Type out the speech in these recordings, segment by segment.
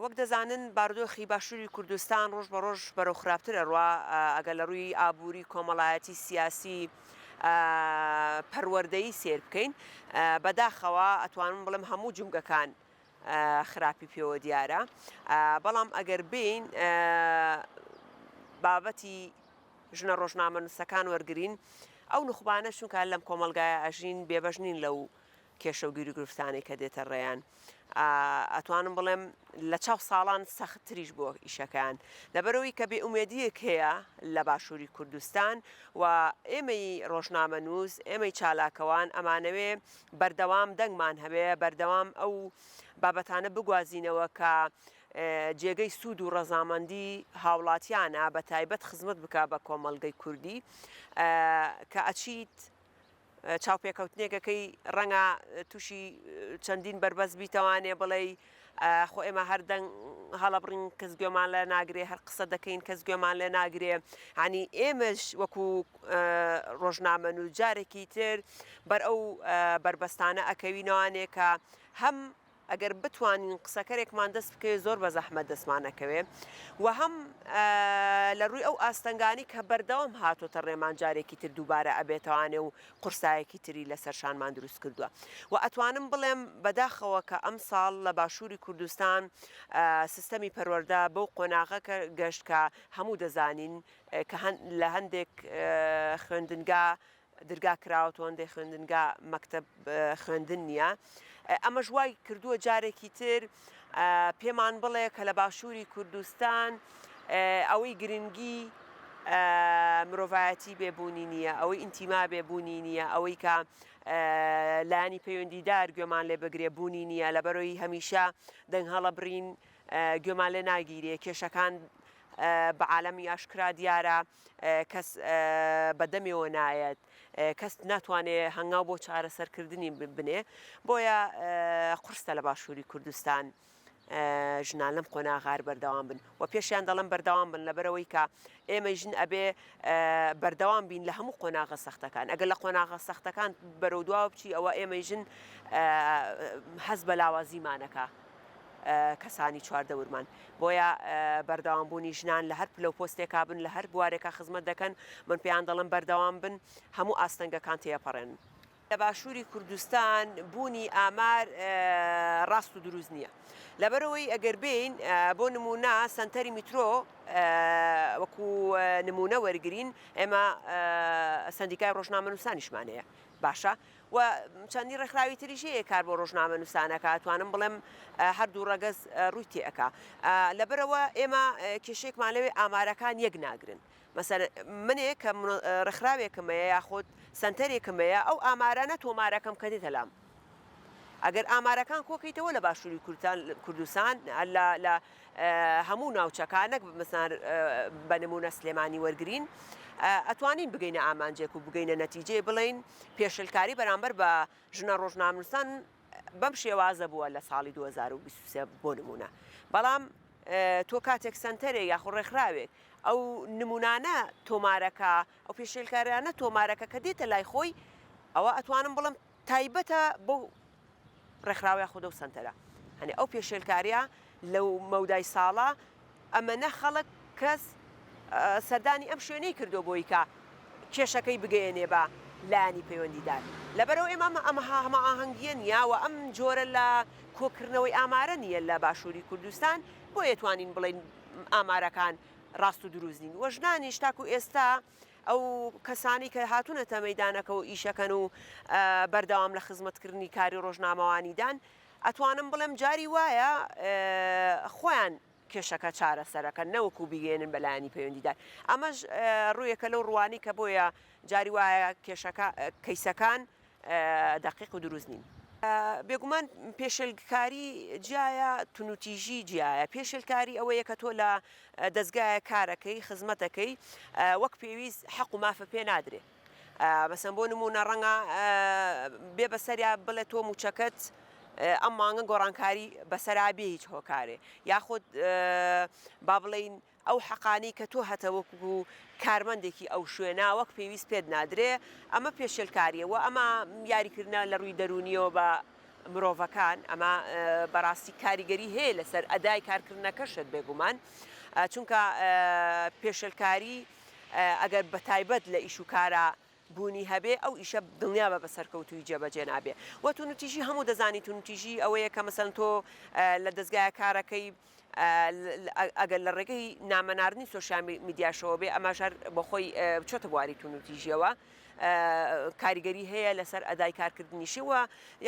وەک دەزانن بارودۆخی باشووری کوردستان ڕۆژ بە ڕۆژ بەرەو خراپتر ئەڕوا، ئەگەر لە ڕووی ئابووری، کۆمەڵایەتی، سیاسی، پەروەردەیی سەیر بکەین، بەداخەوە ئەتوانم بڵێم هەموو جومگەکان خراپی پێوە دیارە، بەڵام ئەگەر بێین بابەتی ژنە ڕۆژنامەنووسەکان وەرگرین، ئەو نوخبانە چونکە لەم کۆمەڵگایە ئەژین بێبەش نین لەو کێشە و گیروگرفتانەی کە دێتە ڕێیان ئەتوانم بڵێم لە چاو ساڵان سەختتریش بووە ئیشەکەیان لەبەرئەوەی کە بێئومێدییەک هەیە لە باشووری کوردستان و ئێمەی ڕۆژنامەنووس ئێمەی چالاکەوان ئەمانەوێ بەردەوام دەنگمان هەبێ بەردەوام ئەو بابەتانە بگوازینەوە کە جێگەی سوود و ڕەزامەندی هاوڵاتیانە بە تایبەت خزمەت بکە بە کۆمەڵگەی کوردی کە ئەچیت چاوپێکەوتنێکەکەی ڕەنگە تووشی چەندین بەربەست بیتەوانێ بڵێی خۆ ئێمە هەر دەنگ هەڵەبڕین کەس گوێمان لێ ناگرێ هەر قسە دەکەین کەس گوێمان لێ ناگرێ هەنی ئێمەش وەکو ڕۆژنامەن و جارێکی تر بەر ئەو بەربەستانە ئەکەوینەوانێ کە هەم ئەگەر بتوانین قسەکەرێکمان دەست بکەوێت زۆر بە زەحمەت دەستمان ئەکەوێ و هەم لە ڕووی ئەو ئاستەنگانی کە بەردەوام هاتۆتە ڕێمان جارێکی تر دووبارە ئەبێتەوانێ و قورسایەکی تری لەسەر شانمان دروست کردووە و ئەتوانم بڵێم بەداخەوە کە ئەمساڵ لە باشووری کوردستان سیستەمی پەروەردە بەو قۆناغە کە گەشت کە هەموو دەزانین کە لە هەندێک خوێندنگا درگا کراوەتەوە هەندێک خوێندنگا مەکتەب خوێندن نییە ئەمەش وای کردووە جارێکی تر پێمان بڵێ کە لە باشووری کوردستان ئەوەی گرنگی مرۆڤایەتی بێ بوونی نییە ئەوەی ئینتیما بێ بوونی نییە ئەوەی کە لایەنی پەیوەندیدار گوێمان لێ بگرێ بوونی نییە لەبەرەوەی هەمیشە دەنگ هەڵەبڕین گوێمان لێ ناگیرێ کێشەکان بە عالەمی ئاشکرا دیارە کەس بە دەمێوە نایەت، کەس ناتوانێ هەنگاو بۆ چارەسەرکردنی بنێ، بۆیە قورسە لە باشووری کوردستان ژنان لەم قۆناغە هەر بەردەوام بن و پێشیان دەڵێم بەردەوام بن لەبەرئەوەی کە ئێمەی ژن ئەبێ بەردەوام بین لە هەموو قۆناغە سەختەکان، ئەگەر لە قۆناغە سەختەکان بەرەو دواوە بچی ئەوە ئێمەی ژن هەست بە لاوازیمان ئەکا. کەسانی چواردەورمان. بۆیە بەردەوامبوونی ژنان لە هەر پلە و پۆستێکا بن، لە هەر بوارێکا خزمەت دەکەن، من پێیان دەڵێم بەردەوام بن، هەموو ئاستەنگەکان تێپەڕێنن. لە باشووری کوردستان بوونی ئامار ڕاست و دروست نییە. لەبەرئەوەی ئەگەر بێین بۆ نموونە سەنتەری میترۆ وەکو نموونە وەرگرین، ئێمە سەندیکای ڕۆژنامەنووسانیشمان هەیە. باشە و چەندین ڕێکخراوی تریش هەیە کار بۆ ڕۆژنامەنووسان ئەکا ئەتوانم بڵێم هەردوو ڕەگەز ڕووی تێ ئەکا لەبەرئەوە ئێمە کێشەیەکمان لەوێ ئامارەکان یەک ناگرن مەسەلەن منێ کە ڕێکخراوێکم هەیە یاخود سەنتەرێکم هەیە ئەو ئامارانە تۆمارەکەم کە دێتە لام ئەگەر ئامارەکان کۆکەیتەوە لە باشووری کوردستان لە لە هەموو ناوچەکان نەک مەسەلەن بە نموونە سلێمانی وەرگرین ئەتوانین بگەینە ئامانجێک و بگەینە نەتیجەی بڵێین پێشلکاری بەرامبەر بە ژنە ڕۆژنامەنووسان بەم شێوازە بووە لە ساڵی 2023 بۆ نمونە بەڵام تۆ کاتێک سەنتەرێک یاخۆ ڕێکخراوێک ئەو نمونانە تۆمارەکە ئەو پێشێلکاریانە تۆمارەکە کە دێتە لای خۆی ئەوە ئەتوانم بڵێم تایبەتە بەو ڕێکخراوە یاخود ئەو سەنتەرە هەنێ ئەو پێشێلکاریە لەو مەودای ساڵە ئەمەنە خەڵک کەس سەردانی ئەم شوێنەی کردو بۆی کە کێشەکەی بگەیەنێ بە لایەنی پەیوەندیدار لەبەرەوە ئێمە ئەمە هەمە ئاهەنگیە نییە و ئەم جۆرە لە کۆکردنەوەی ئامارە نییە لە باشووری کوردستان بۆیە توانین بڵێین ئامارەکان ڕاست و دروست نین و ژنانیش تاکو ئێستا ئەو کەسانەی کە هاتوونەتە مەیدانەکە و ئیشەکەن و بەردەوام لە خزمەتکردنی کاری ڕۆژنامەوانیدان، ئەتوانم بڵێم جاری وایە خۆیان کێشەکە چارەسەرەکەن نەوەکو بیگەیەنن بە لایەنی پەیوەندیدار. ئەمەش ڕوویەکە لەو ڕووانەی کە بۆیە جاری وایە کێشەکە کەیسەکان دەقیق و دروست نین. بێگومان پێشێلکاری جیایە، توندوتیژی جیایە. پێشێلکاری ئەوەیە کە تۆ لە دەزگایەک کارەکەی، خزمەتەکەی، وەک پێویست حەق و مافە پێ نادرێ. مەسەن بۆ نموونە ڕەنگە بێ بەسەریا بڵێ تۆ مووچەکەت ئەم مانگە گۆڕانکاری بەسەرا بێ هیچ هۆکارێ. یاخود با بڵێین ئەو حەقانەی کە تۆ هەتە وەکو کارمەندێکی ئەو شوێنە وەک پێویست پێت نادرێ، ئەمە پێشێلکارییە و ئەمە یاریکردنە لە ڕووی دەروونییەوە بە. مرۆڤەکان، ئەمە بەڕاستی کاریگەری هەیە لەسەر ئەدای کارکردنەکەشت بێگومان، چونکە پێشێلکاری ئەگەر بەتایبەت لە ئیش و کارا بوونی هەبێ ئەو ئیشە دڵنیابە بە سەرکەوتوویی جێبەجێ نابێ. وە توندوتیژی هەموو دەزانی توندوتیژی ئەوەیە کە مەسەلەن تۆ لە دەزگایە کارەکەی ئەگەر لە ڕێگەی نامە ناردنی سۆشیال میدیاشەوە بێ ئەمەش هەر بۆ خۆی بچێتە بواری توندوتیژیەوە کاریگەری هەیە لەسەر ئەدای کارکردنیشی و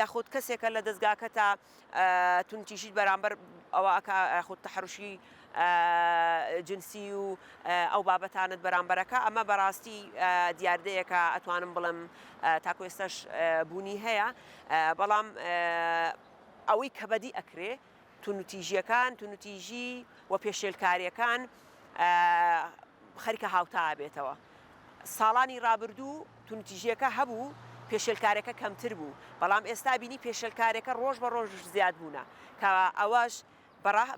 یاخود کەسێکە لە دەزگاکەتا توندتیژیت بەرامبەر ئەوە ئەکا یاخود تەحەروشی جنسی و ئەو بابەتانت بەرامبەرەکە ئەمە بەڕاستی دیاردەیەکە ئەتوانم بڵێم تاکو ئێستاش بوونی هەیە بەڵام ئەوەی کە بەدی ئەکرێ توندوتیژیەکان توندوتیژی و پێشێلکاریەکان خەریکە هاوتا ئەبێتەوە. ساڵانی ڕابردوو توندوتیژیەکە هەبوو پێشێلکارەکە کەمتر بوو، بەڵام ئێستا بینی پێشێلکارەکە ڕۆژ بە ڕۆژ زیاد بوونە کە ئەوەش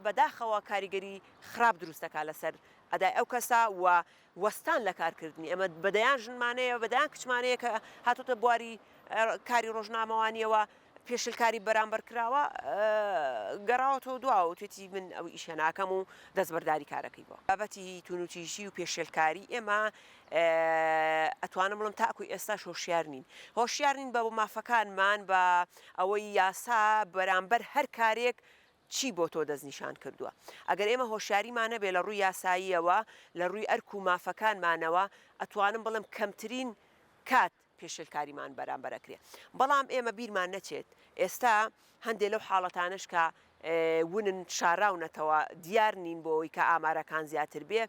بەداخەوە کاریگەری خراپ دروست دەکات لەسەر ئەدای ئەو کەسە و وەستان لە کارکردنی. ئێمە بە دەیان ژنمان هەیە، بە دەیان کچمان هەیە کە هاتۆتە بواری کاری ڕۆژنامەوانیەوە پێشلکاری بەرامبەر کراوە گەڕاوەتەوە دواوە وتێتی من ئەو ئیشە ناکەم و دەستبەرداری کارەکەی بووە. بابەتی توونوتیژی و پێشێلکاری ئێمە ئەتوانم بڵێم تاکو ئێستاش هۆشیار نین. هۆشیار نین بە مافەکانمان، بە ئەوەی یاسا بەرامبەر هەر کارێک چی بۆ تۆ دەستنیشان کردووە. ئەگەر ئێمە هۆشیاریمان هەبێ لە ڕووی یاساییەوە، لە ڕووی ئەرک و مافەکانمانەوە، ئەتوانم بڵێم کەمترین کات پێشێلکاریمان بەرامبەر ئەکرێ بەڵام ئێمە بیرمان نەچێت ئێستا هەندێ لەو حاڵەتانەش کە ونن شاراونەتەوە دیار نین بۆ ئەوەی کە ئامارەکان زیاتر بێ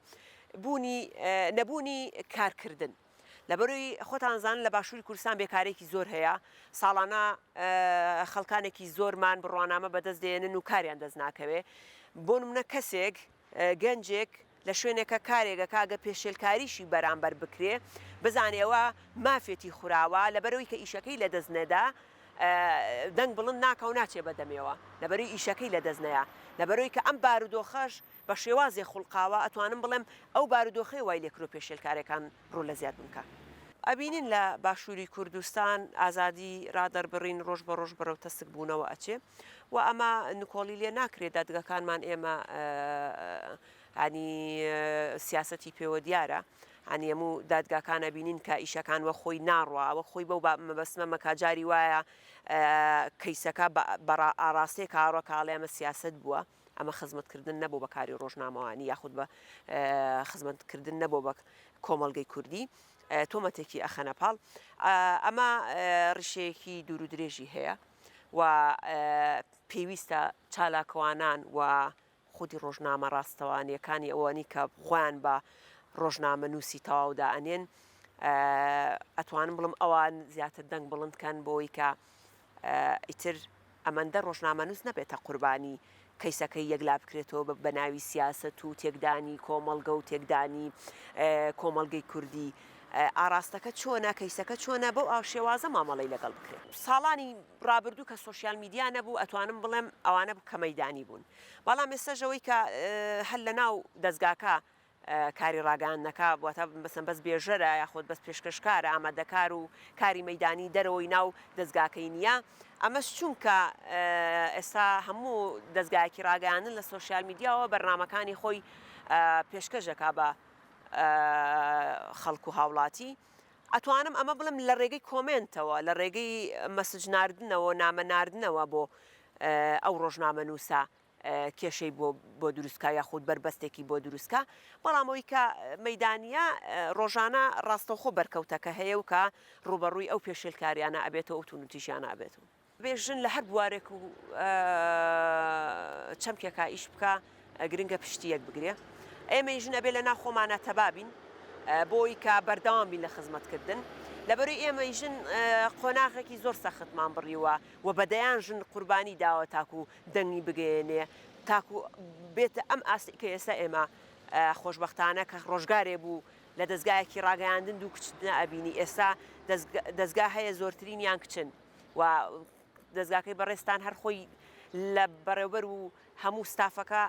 بوونی نەبوونی کارکردن لەبەروی خۆتان زانن لە باشووری کوردستان بێکارێکی زۆر هەیە ساڵانە خەڵکانێکی زۆرمان بڕوانامە بەدەست دێنن و کاریان دەست ناکەوێ بۆ نمونە کەسێک گەنجێک لە شوێنێکە کارێک ئەکا گەر پێشێلکاریشی بەرامبەر بکرێ بزانێ ئەوە مافێتی خوراوە لەبەرئەوەی کە ئیشەکەی لەدەست نەدا دەنگ بڵند ناکا و ناچێ بە دەمێوە لەبەرئەوەی ئیشەکەی لەدەست نەیا لەبەرئەوەی کە ئەم بارودۆخەش بە شێوازێ خوڵقاوە ئەتوانم بڵێم ئەو بارودۆخەیە وای لێکردوە پێشێلکارێکان ڕوو لە زیاد بوون کە ئەبینین لە باشووری کوردستان ئازادی ڕادەربڕین ڕۆژ بە ڕۆژ بەرەو تەسک بوونەوە ئەچێ و ئەمە نکۆڵی لێ ناکرێت دادگاکانمان ئێمە ینی سیاسەتی پێوە دیارە هەنی هەموو دادگاکان ئەبینین کە ئیشەکان وە خۆی ناڕوا وە خۆی بەو مەبەستمە مەکە جاری وایە کەیسەکە بە ئاراستەیەک ئاڕۆ کاڵێ ئەمە سیاسەت بووە ئەمە خزمەتکردن نەبوو بە کاری ڕۆژنامەوانی یاخود بە خزمەتکردن نەبوو بە کۆمەڵگەی کوردی تۆمەتێکی ئەخەنە پاڵ ئەمە ڕیشەیەکی دوور و درێژی هەیە و پێویستە چالاکوانان و خودی ڕۆژنامە ڕاستەوانیەکانی ئەوانی کە خۆیان بە ڕۆژنامە نووسی تەواو دائەنێن ئەتوانم بڵم ئەوان زیاتر دەنگ بڵند کەن بۆی کە ئیتر ئەمەندە ڕۆژنامەنووس نەبێتە قوربانی کەیسەکەی یەکلا بکرێتەوە بە ناوی سیاسەت و تێکدانی کۆمەڵگە و تێکدانی کۆمەڵگەی کوردی ئاراستەکە چۆنە کەیسەکە چۆنە بەو ئاو شێوازە مامەڵەی لەگەڵ بکرێت. ساڵانی ڕابردوو کە سۆشیال میدیا نەبوو ئەتوانم بڵێم ئەوانە کە مەیدانی بوون بەڵام ئێستاش ئەوەی کە هەر لەناو دەزگاکە کاری ڕاگەیاندنەکە واتە مەسەن بەس بێژەرە یاخود بەس پێشکەشکارە ئامادەکار و کاری مەیدانی دەرەوەی ناو دەزگاکەی نییە ئەمەش چونکە ئێستا هەموو دەزگایەکی ڕاگەیاندن لە سۆشیال میدیاوە بەرنامەکانی خۆی پێشکەش دەکا بە خەڵک و هاوڵاتی ئەتوانم ئەمە بڵێم لە ڕێگەی کۆمێنتەوە لە ڕێگەی message ناردنەوە نامە ناردنەوە بۆ ئەو ڕۆژنامەنووسە کێشەی بۆ بۆ دروست کا یاخود بەربەستێکی بۆ دروست کا، بەڵام ئەوەی کە مەیدانییە ڕۆژانە ڕاستەوخۆ بەرکەوتەکە هەیە و کە ڕووبەڕووی ئەو پێشێلکاریانە ئەبێتەوە ئەو توندوتیژیانە ئەبێتەوە. ئەبێ ژن لە هەر بوارێک و چەمکێکا ئیش بکا گرنگە پشتی یەک بگرێ. ئێمەی ژن ئەبێ لە ناو خۆمانا تەبا بین بۆ ئەوەی کە بەردەوام بین لە خزمەتکردن. لەبەرئەوەی ئێمەی ژن قۆناغێکی زۆر سەختمان بڕیوە و بە دەیان ژن قوربانی داوە تاکوو دەنگی بگەیەنێ تاکو بێتە ئەم ئاستەی کە ئێستا ئێمە خۆشبەختانە کە ڕۆژگارێ بوو لە دەزگایەکی ڕاگەیاندن دوو کچ نەئەبینی ئێستا دەزگا هەیە زۆرترینیان کچن و دەزگاکەی بەڕێزتان هەر خۆی لە بەڕێوبەر و هەموو ستافەکە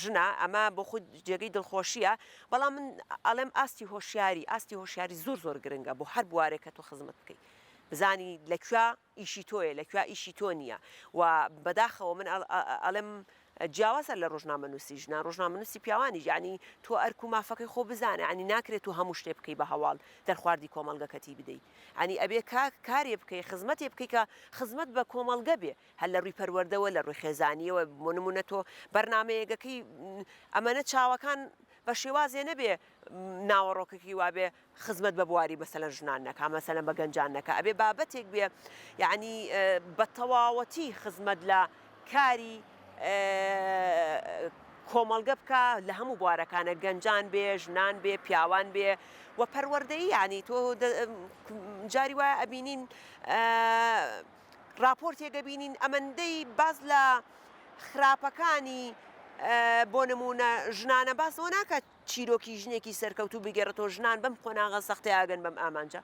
ژنە ئەمە بۆ خۆی جێگەی دڵخۆشیە بەڵام من ئەڵێم ئاستی هۆشیاری ئاستی هۆشیاری زۆر زۆر گرنگە بۆ هەر بوارێک کە تۆ خزمەت بکەیت. بزانی لە کوێ ئیشی تۆیە لە کوێ ئیشی تۆ نییە و بەداخەوە من ئەڵێم جیاوازە لە ڕۆژنامەنووسی ژنان ڕۆژنامەنووسی پیاوانیش یعنی تۆ ئەرک و مافەکەی خۆ بزانە ینی ناکرێت و هەموو شتێ بکەی بە هەواڵ دەرخواردی کۆمەڵگەکەتی بدەی ینی ئەبێ کا کارێ بکەی خزمەتێ بکەی کە خزمەت بە کۆمەڵگە بێ هەر لە ڕووی پەروەردەوە لە ڕووی خێزانیەوە بۆ نمونە تۆ بەرنمەیەگەکەی ئەمەنە چاوەکان بە شێوازێ نەبێ ناوەڕۆکەکەی وابێ خزمەت بە بواری مەسەلەن ژنان نەکا مەسەلەن بە گەنجان نەکا ئەبێ بابەتێک بێ یعنی بە تەواوەتی خزمەت لە کاری کۆمەڵگە بکە لە هەموو بوارەکانە گەنجان بێ ژنان بێ پیاوان بێ و پەروەردەیی یعنی تۆ جاری وایە ئەبینین راپۆرتێک ئەبینین ئەمەندەی باس لە خراپەکانی بۆ نمونە ژنانە باس ئەوە ناکات چیرۆکی ژنێکی سەرکەوتوو بگێڕێتەوە، ژنان بەم قۆناغە سەختەیا ئەگەن بەم ئامانجە.